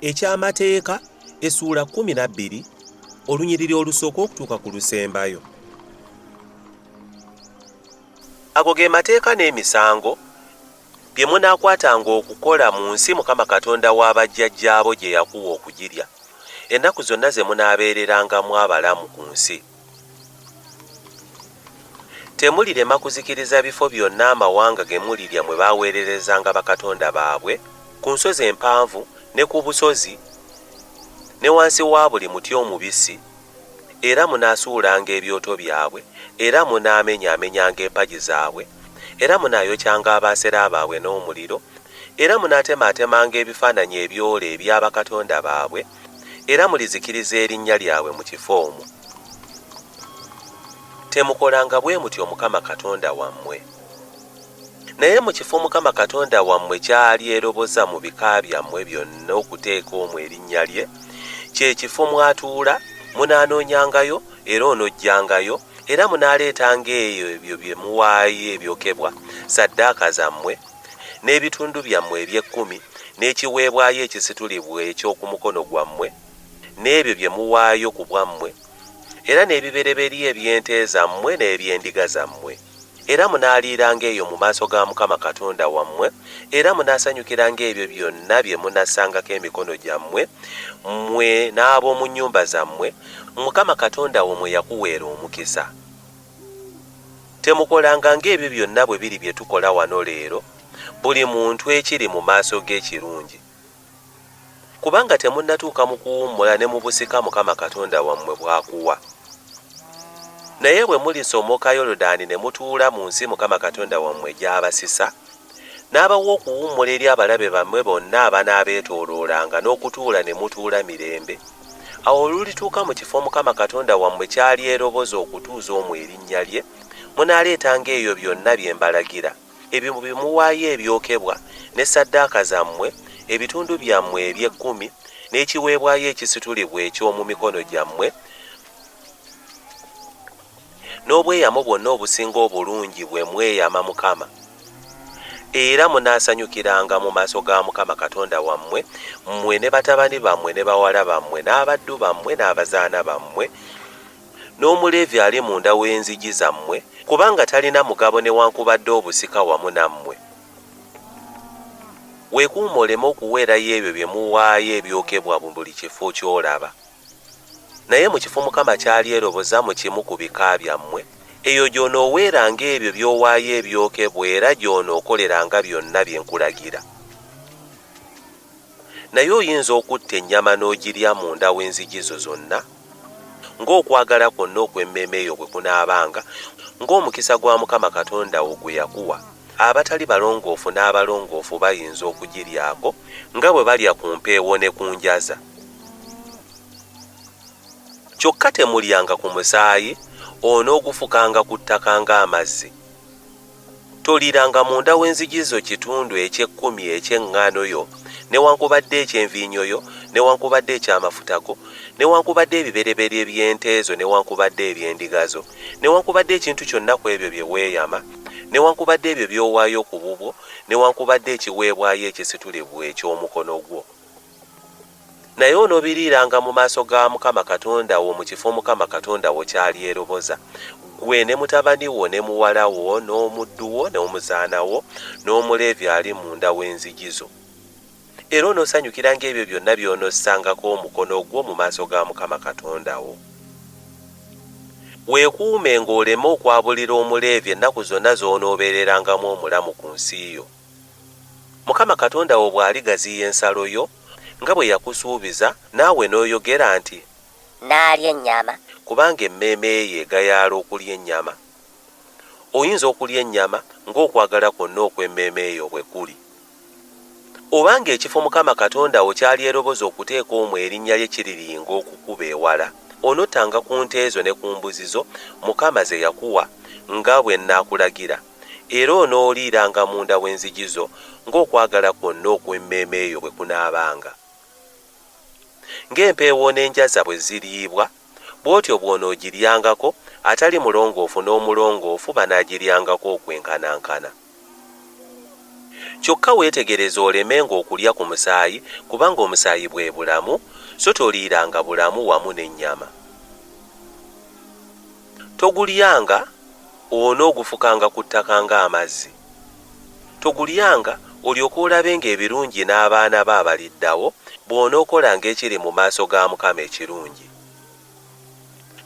Eky'Amateeka essuula 12 olunyiriri olusooka okutuuka ku lusembayo. Ago ge mateeka n'emisango bye munaakwatanga okukola mu nsi Mukama Katonda wa bajjajjaabo gye yakuwa okugirya, ennaku zonna ze munaabeererangamu abalamu ku nsi. Temulirema kuzikiriza bifo byonna amawanga ge mulirya mwe baaweererezanga bakatonda baabwe, ku nsozi empanvu ne ku busozi ne wansi wa buli muti omubisi, era munaasuulanga ebyoto byabwe, era munaamenyaamenyanga empagi zaabwe, era munaayokyanga Abaasera baabwe n'omuliro, era munaatemaatemanga ebifaananyi ebyole ebya bakatonda baabwe, era mulizikiriza erinnya lyabwe mu kifo omwo. Temukolanga bwe mutyo Mukama Katonda wammwe. Naye mu kifo Mukama Katonda wammwe ky'alyeroboza mu bika byammwe byonna okuteeka omwo erinnya lye, kye kifo mw'atuula, munaanoonyangayo era onojjangayo, era munaaleetanga eyo ebyo bye muwaayo ebyokebwa, ssaddaaka zammwe, n'ebitundu byammwe eby'ekkumi, n'ekiweebwayo ekisitulibwa eky'oku mukono gwammwe, n'ebyo bye muwaayo ku bwammwe, era n'ebibereberye eby'ente zammwe n'eby'endiga zammwe. Era munaaliiranga eyo mu maaso ga Mukama Katonda wammwe, era munaasanyukiranga ebyo byonna bye munassangako emikono gyammwe, mmwe n'ab'omu nnyumba zammwe, Mukama Katonda wo mwe yakuweera omukisa. Temukolanga ng'ebyo byonna bwe biri bye tukola wano leero, buli muntu ekiri mu maaso ge ekirungi. Kubanga temunnatuuka mu kuwummula ne mu busika Mukama Katonda wammwe bw'akuwa. Naye bwe mulisomoka Yoludaani ne mutuula mu nsi Mukama Katonda wammwe gy'abasisa, n'abawa okuwummula eri abalabe bammwe bonna abanaabeetooloolanga n'okutuula ne mutuula mirembe, awo olulituuka mu kifo Mukama Katonda wammwe ky'alyeroboza okutuuza omwo erinnya lye, munaaleetanga eyo byonna bye mbalagira. Ebyo bye muwaayo ebyokebwa, ne ssaddaaka zammwe, ebitundu byammwe eby'ekkumi, n'ekiweebwayo ekisitulibwa eky'omu mikono gyammwe, n'obweyamo bwonna obusinga obulungi bwe mweyama Mukama. Era munaasanyukiranga mu maaso ga Mukama Katonda wammwe, mmwe ne batabani bammwe ne bawala bammwe, n'abaddu bammwe n'abazaana bammwe, n'Omuleevi ali munda w'enzigi zammwe, kubanga talina mugabo newankubadde obusika wamu nammwe. Weekuume oleme okuweerayo ebyo bye muwaayo ebyokebwa mu buli kifo ky'olaba. Naye mu kifo Mukama ky'alyeroboza mu kimu ku bika byammwe, eyo gy'onooweeranga ebyo by'owaayo ebyokebwa era gy'onookoleranga byonna bye nkulagira. Naye oyinza okutta ennyama n'ogirya munda w'enzigi zo zonna, ng'okwagala kwonna okw'emmeeme yo bwe kunaabanga, ng'omukisa gwa Mukama Katonda wo gwe yakuwa. Abatali balongoofu n'abalongoofu bayinza okugiryako, nga bwe balya ku mpeewo ne ku njaza. Kyokka temulyanga ku musaayi, onoogufukanga ku ttaka ng'amazzi. Toliiranga munda w'enzigi zo kitundu eky'ekkumi eky'eŋŋaano yo, newankubadde eky'enviinyo yo, newankubadde eky'amafuta go, newankubadde ebibereberye by'ente zo newankubadde eby'endiga zo, newankubadde ekintu kyonna ku ebyo bye weeyama, newankubadde ebyo by'owaayo ku bubwo, newankubadde ekiweebwayo ekisitulibwa eky'omukono gwo. Naye onoobiriiranga mu maaso ga Mukama Katonda wo mu kifo Mukama Katonda wo ky'alyeroboza, ggwe ne mutabani wo ne muwala wo n'omuddu wo n'omuzaana wo n'Omuleevi ali munda w'enzigi zo. Era onoosanyukiranga ebyo byonna by'onossangako omukono gwo mu maaso ga Mukama Katonda wo. Weekuumenga oleme okwabulira Omuleevi ennaku zonna z'onoobeererangamu omulamu ku nsi yo. Mukama Katonda wo bw'aligaziya ensalo yo, nga bwe yakusuubiza, naawe n'oyogera nti. Naalya ennyama. Kubanga emmeeme yo egayaala okulya ennyama, oyinza okulya ennyama ng'okwagala kwonna okw'emmeeme yo bwe kuli. Obanga ekifo Mukama Katonda wo ky'alyeroboza okuteeka omwo erinnya lye kiriringa okukuba ewala, onottanga ku nte zo ne ku mbuzi zo Mukama ze yakuwa, nga bwe nnaakulagira. Era onooliiranga munda w'enzigi zo ng'okwagala kwonna okw'emmeeme yo bwe kunaabanga. Ng'empeewo n'enjaza bwe ziriibwa, bw'otyo bw'onoogiryangako, atali mulongoofu n'omulongoofu banaagiryangako okwenkanankana. Kyokka weetegereze olemenga okulya ku musaayi, kubanga omusaayi bwe bulamu, so toliiranga bulamu wamu n'ennyama. Togulyanga, onoogufukanga ku ttaka ng'amazzi. Togulyanga, olyoke olabenga ebirungi n'abaana bo abaliddawo, bw'onookolanga ekiri mu maaso ga Mukama ekirungi.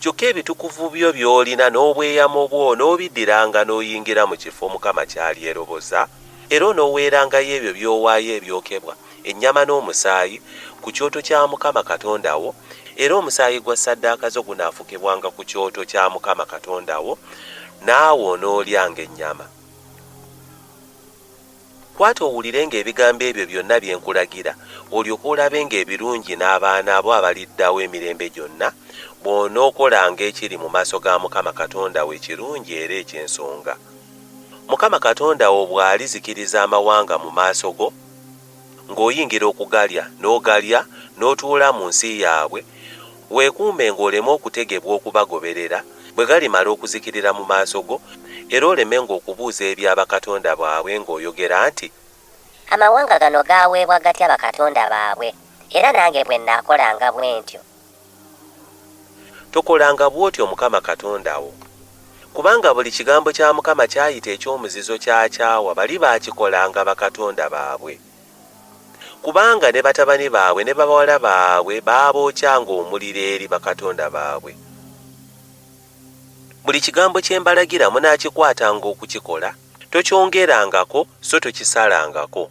Kyokka ebitukuvu byo by'olina n'obweyamo bwo onoobiddiranga n'oyingira mu kifo Mukama ky'alyeroboza, era onooweerangayo ebyo by'owaayo ebyokebwa, ennyama n'omusaayi, ku kyoto kya Mukama Katonda wo, era omusaayi gwa ssaddaaka zo gunaafukibwanga ku kyoto kya Mukama Katonda wo, naawe onoolyanga ennyama. Kwata owulirenga ebigambo ebyo byonna bye nkulagira, olyoke olabenga ebirungi n'abaana bo abaliddawo emirembe gyonna, bw'onookolanga ekiri mu maaso ga Mukama Katonda wo ekirungi era eky'ensonga. Mukama Katonda wo bw'alizikiriza amawanga mu maaso go, ng'oyingira okugalya, n'ogalya, n'otuula mu nsi yaabwe, weekuumenga oleme okutegebwa okubagoberera, bwe galimala okuzikirira mu maaso go, era olemenga okubuuza ebya bakatonda baabwe ng'oyogera nti. Amawanga gano gaaweebwa gatya bakatonda baabwe, era nange bwe nnaakolanga bwe ntyo? Tokolanga bw'otyo Mukama Katonda wo. Kubanga buli kigambo kya Mukama ky'ayita eky'omuzizo ky'akyawa bali baakikolanga bakatonda baabwe. Kubanga ne batabani baabwe ne bawala baabwe baabookyanga omuliro eri bakatonda baabwe. Buli kigambo kye mbalagira munaakikwatanga okukikola, tokyongerangako so tokisalangako.